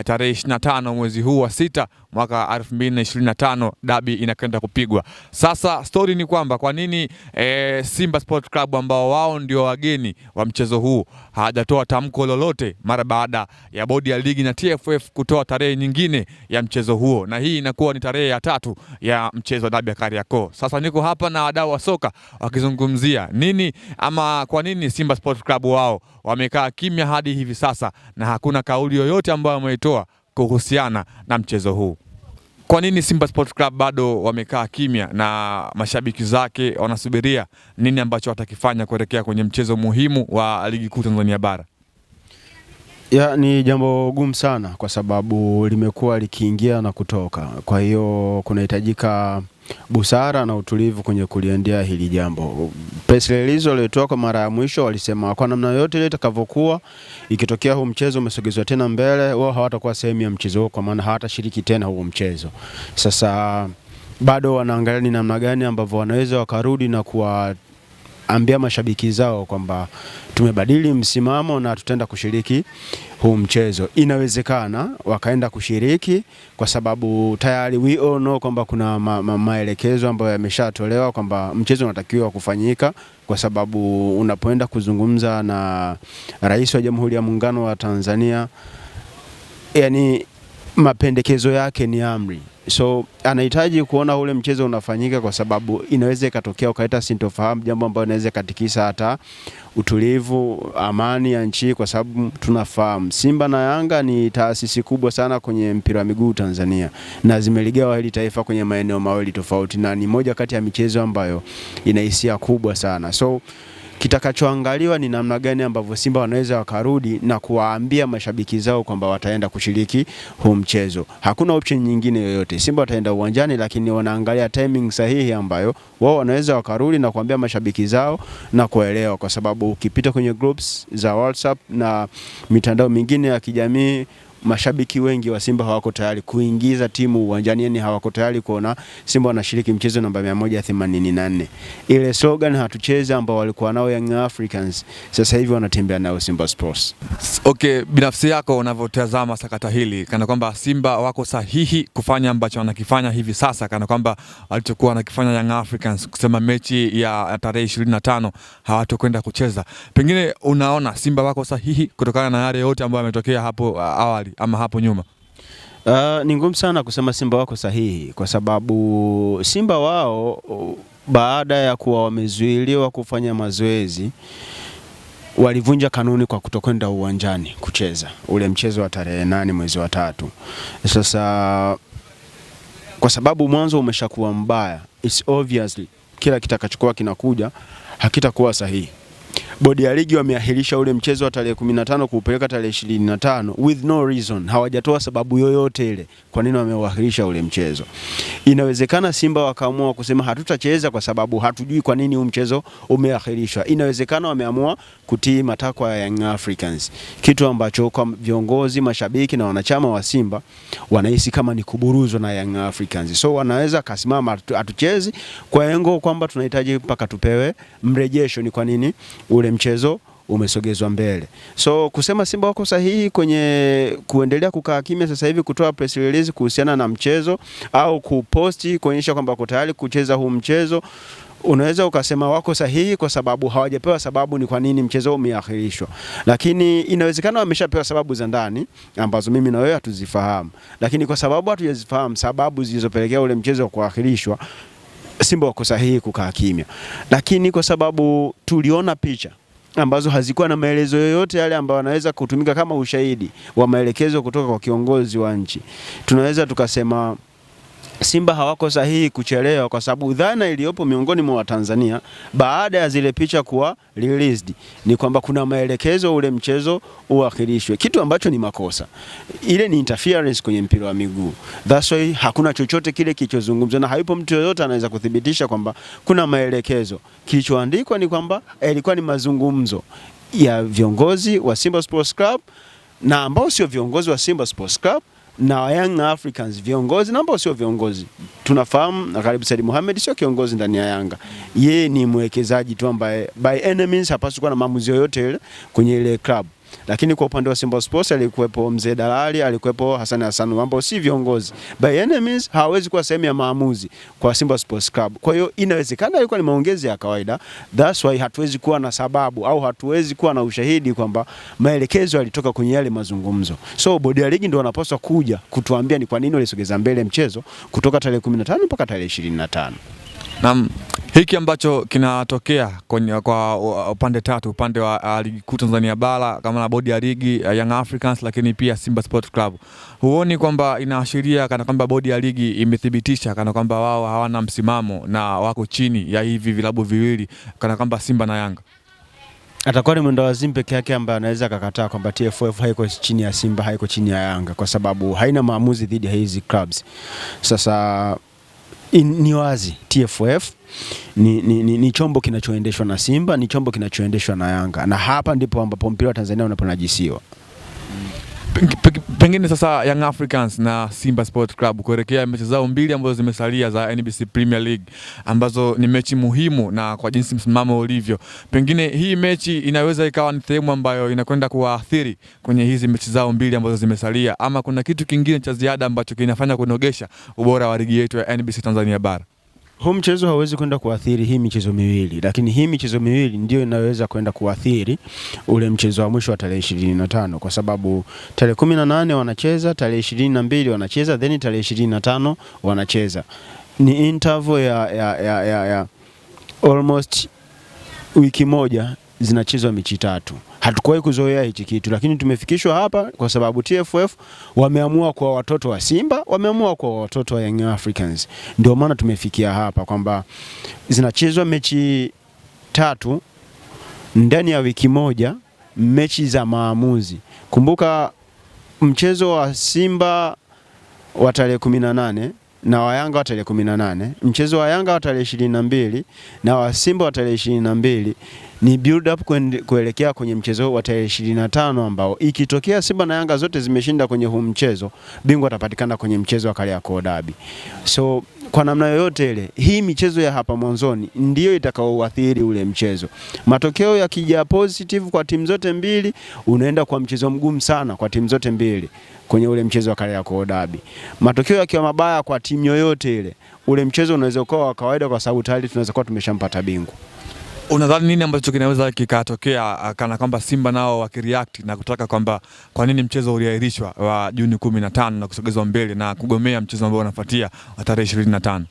tarehe 25 mwezi huu wa 6 mwaka 2025 dabi inakwenda kupigwa. Sasa story ni kwamba kwa nini Simba Sport Club ambao wao ndio wageni wa mchezo huu hawajatoa tamko lolote mara baada ya bodi ya ligi na TFF kutoa tarehe nyingine ya mchezo huo, na hii inakuwa ni tarehe ya 3 ya mchezo wa dabi ya Kariakoo. Sasa niko hapa na wadau wa soka wakizungumzia nini ama kwa nini Simba Sport Club wao wamekaa kimya hadi hivi sasa na hakuna kauli yoyote ambayo wameitoa kuhusiana na mchezo huu. Kwa nini Simba Sport Club bado wamekaa kimya na mashabiki zake wanasubiria nini ambacho watakifanya kuelekea kwenye mchezo muhimu wa Ligi Kuu Tanzania Bara? Ya, ni jambo gumu sana kwa sababu limekuwa likiingia na kutoka. Kwa hiyo kunahitajika busara na utulivu kwenye kuliendea hili jambo. Press release waliotoa kwa mara ya mwisho walisema kwa namna yoyote ile itakavyokuwa, ikitokea huu mchezo umesogezwa tena mbele, wao hawatakuwa sehemu ya mchezo huo, kwa maana hawatashiriki tena huo mchezo. Sasa bado wanaangalia ni namna gani ambavyo wanaweza wakarudi na kuwaambia mashabiki zao kwamba tumebadili msimamo na tutaenda kushiriki huu mchezo. Inawezekana wakaenda kushiriki kwa sababu tayari we all know kwamba kuna maelekezo ambayo yameshatolewa kwamba mchezo unatakiwa kufanyika, kwa sababu unapoenda kuzungumza na Rais wa Jamhuri ya Muungano wa Tanzania, yani mapendekezo yake ni amri. So anahitaji kuona ule mchezo unafanyika kwa sababu inaweza ikatokea ukaleta sintofahamu, jambo ambalo inaweza ikatikisa hata utulivu, amani ya nchi, kwa sababu tunafahamu Simba na Yanga ni taasisi kubwa sana kwenye mpira wa miguu Tanzania na zimeligawa hili taifa kwenye maeneo mawili tofauti, na ni moja kati ya michezo ambayo ina hisia kubwa sana. So kitakachoangaliwa ni namna gani ambavyo Simba wanaweza wakarudi na kuwaambia mashabiki zao kwamba wataenda kushiriki huu mchezo. Hakuna option nyingine yoyote. Simba wataenda uwanjani, lakini wanaangalia timing sahihi ambayo wao wanaweza wakarudi na kuambia mashabiki zao na kuelewa, kwa sababu ukipita kwenye groups za WhatsApp na mitandao mingine ya kijamii, mashabiki wengi wa Simba hawako tayari kuingiza timu uwanjani, yani hawako tayari kuona Simba wanashiriki mchezo namba 184. Ile slogan hatucheze ambao walikuwa nao Young Africans, sasa hivi wanatembea nayo Simba Sports. Okay, binafsi yako unavyotazama sakata hili, kana kwamba Simba wako sahihi kufanya ambacho wanakifanya hivi sasa, kana kwamba walichokuwa wanakifanya Young Africans kusema mechi ya tarehe 25 hawatokwenda kucheza, pengine unaona Simba wako sahihi kutokana na yale yote ambayo yametokea hapo awali ama hapo nyuma? Ni ngumu sana kusema Simba wako sahihi kwa sababu Simba wao baada ya kuwa wamezuiliwa kufanya mazoezi walivunja kanuni kwa kutokwenda uwanjani kucheza ule mchezo wa tarehe 8 mwezi wa 3. Sasa kwa sababu mwanzo umeshakuwa mbaya, it's obviously kila kitakachokuwa kinakuja hakitakuwa sahihi. Bodi ya ligi wameahirisha ule mchezo wa tarehe 15 kuupeleka tarehe 25 with no reason. Hawajatoa sababu yoyote ile kwa nini wameuahirisha ule mchezo. Inawezekana Simba wakaamua kusema hatutacheza kwa sababu hatujui kwa nini huu mchezo umeahirishwa. Inawezekana wameamua kutii matakwa ya Young Africans, kitu ambacho kwa viongozi, mashabiki na wanachama wa Simba wanahisi kama ni kuburuzwa na Young Africans. So wanaweza kasimama hatuchezi kwa lengo kwamba tunahitaji mpaka tupewe mrejesho ni kwa nini ule mchezo umesogezwa mbele. So kusema Simba wako sahihi kwenye kuendelea kukaa kimya sasa hivi kutoa press release kuhusiana na mchezo au kuposti kuonyesha kwamba wako tayari kucheza huu mchezo, unaweza ukasema wako sahihi kwa sababu hawajapewa sababu ni kwa nini mchezo umeahirishwa. Lakini inawezekana wameshapewa sababu za ndani ambazo mimi na wewe hatuzifahamu. Lakini kwa sababu hatujazifahamu sababu zilizopelekea ule mchezo kuahirishwa, Simba wako sahihi kukaa kimya. Lakini kwa sababu tuliona picha ambazo hazikuwa na maelezo yoyote yale ambayo yanaweza kutumika kama ushahidi wa maelekezo kutoka kwa kiongozi wa nchi, tunaweza tukasema Simba hawako sahihi kuchelewa, kwa sababu dhana iliyopo miongoni mwa Watanzania baada ya zile picha kuwa released ni kwamba kuna maelekezo ule mchezo uahirishwe, kitu ambacho ni makosa. Ile ni interference kwenye mpira wa miguu. That's why hakuna chochote kile kilichozungumzwa na hayupo mtu yoyote anaweza kuthibitisha kwamba kuna maelekezo. Kilichoandikwa ni kwamba ilikuwa ni mazungumzo ya viongozi wa Simba Sports Club na ambao sio viongozi wa Simba Sports Club na Young Africans, viongozi na ambao sio viongozi. Tunafahamu Ghalib Said Mohamed sio kiongozi ndani ya Yanga. Yeye ni mwekezaji tu ambaye by any means hapaswi kuwa na maamuzi yoyote ile kwenye ile club. Lakini kwa upande wa Simba Sports alikuwepo Mzee Dalali, alikuwepo Hassan Hassan ambao si viongozi. By any means hawawezi kuwa sehemu ya maamuzi kwa Simba Sports Club. Kwa hiyo inawezekana ilikuwa ni maongezi ya kawaida. That's why hatuwezi kuwa na sababu au hatuwezi kuwa na ushahidi kwamba maelekezo yalitoka kwenye yale mazungumzo. So bodi ya ligi ndio wanapaswa kuja kutuambia ni kwa nini walisogeza mbele mchezo kutoka tarehe 15 mpaka tarehe 25. Naam, hiki ambacho kinatokea kwenye kwa upande tatu, upande wa ligi kuu Tanzania bara kama na bodi ya ligi Young Africans, lakini pia Simba Sport Club, huoni kwamba inaashiria kana kwamba bodi ya ligi imethibitisha kana kwamba wao hawana msimamo na wako chini ya hivi vilabu viwili kana kwamba Simba na Yanga? Atakuwa ni mwendawazimu peke yake ambaye anaweza akakataa kwamba TFF haiko chini ya Simba, haiko chini ya Yanga, kwa sababu haina maamuzi dhidi ya hizi clubs. Sasa ni wazi TFF ni chombo kinachoendeshwa na Simba, ni chombo kinachoendeshwa na Yanga, na hapa ndipo ambapo mpira wa Tanzania unaponajisiwa. Pengine sasa Young Africans na Simba Sport Club kuelekea mechi zao mbili ambazo zimesalia za NBC Premier League ambazo ni mechi muhimu, na kwa jinsi msimamo ulivyo, pengine hii mechi inaweza ikawa ni sehemu ambayo inakwenda kuwaathiri kwenye hizi mechi zao mbili ambazo zimesalia, ama kuna kitu kingine cha ziada ambacho kinafanya kunogesha ubora wa ligi yetu ya NBC Tanzania Bara? Huu mchezo hauwezi kwenda kuathiri hii michezo miwili, lakini hii michezo miwili ndio inaweza kwenda kuathiri ule mchezo wa mwisho wa tarehe 25, kwa sababu tarehe 18 wanacheza, tarehe 22 wanacheza, then tarehe 25 wanacheza. Ni interval ya almost wiki moja zinachezwa mechi tatu. Hatukuwahi kuzoea hichi kitu, lakini tumefikishwa hapa kwa sababu TFF wameamua kwa watoto wa Simba, wameamua kwa watoto wa Young Africans. Ndio maana tumefikia hapa kwamba zinachezwa mechi tatu ndani ya wiki moja, mechi za maamuzi. Kumbuka mchezo wa Simba wa tarehe 18 na wa Yanga wa tarehe 18, mchezo wa Yanga wa tarehe 22 na wa Simba wa tarehe 22 ni build up kuelekea kwenye mchezo wa tarehe 25 ambao ikitokea Simba na Yanga zote zimeshinda kwenye huu mchezo, bingwa atapatikana kwenye mchezo wa Kariakoo Derby. So kwa namna yoyote ile, hii michezo ya hapa mwanzoni ndiyo itakaoathiri ule mchezo. Matokeo yakija positive kwa timu zote mbili, unaenda kwa mchezo mgumu sana kwa timu zote mbili kwenye ule mchezo wa Kariakoo Derby. Matokeo yakiwa mabaya kwa timu yoyote ile, ule mchezo unaweza ukawa wa kawaida kwa sababu tayari tunaweza kuwa tumeshampata bingwa. Unadhani nini ambacho kinaweza kikatokea kana kwamba Simba nao wakireact na kutaka kwamba kwa nini mchezo uliahirishwa wa Juni 15 na kusogezwa mbele na kugomea mchezo ambao unafuatia wa tarehe 25?